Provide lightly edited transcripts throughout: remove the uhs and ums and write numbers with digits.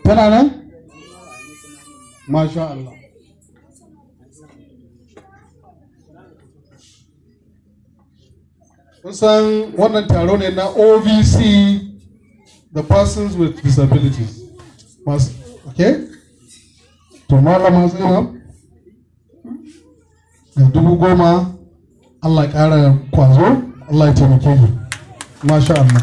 Tana nan? Masha Allah. Kun san wannan taro ne na OVC, the persons with disabilities. Mas, okay? To, Malama Zainab, ga 10,000. Allah ya ƙara kwazo, Allah ya taimake ki. Masha Allah.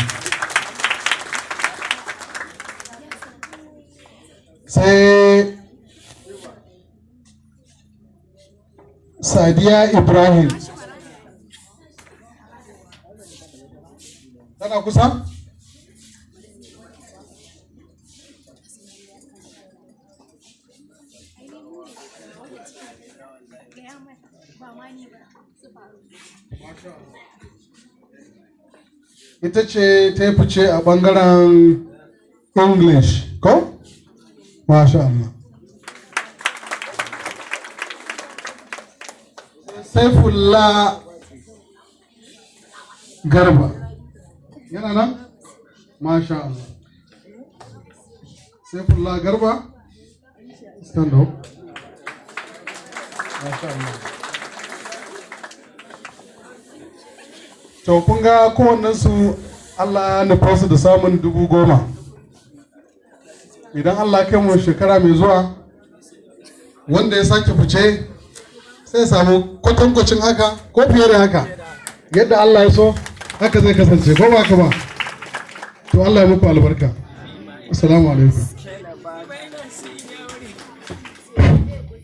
Sai Sadiya Ibrahim. Tana kusa? Ita ce ta yi fice a ɓangaren English, ko? Masha Allah. Saifullah Garba. Yana nan? Masha Allah. Saifullah Garba. Stand up. Masha Allah. To, kun ga kowannensu Allah ya nufa su da samun 10,000. Idan Allah ya kai mu shekara mai zuwa, wanda ya sake fice sai ya samu kwatankwacin haka ko fiye da haka. Yadda Allah ya so haka zai kasance, ko ba haka ba? To, Allah ya muku albarka. Assalamu alaikum.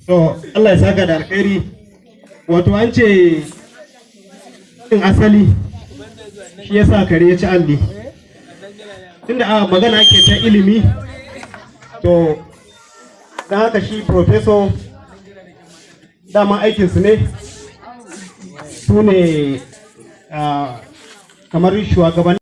To, Allah ya saka da alkhairi. Wato an ce in asali shi yasa kare ya ci alli. Tunda a magana ake ta ilimi, to don haka shi professor dama aikinsu ne, su ne kamar shugabanni.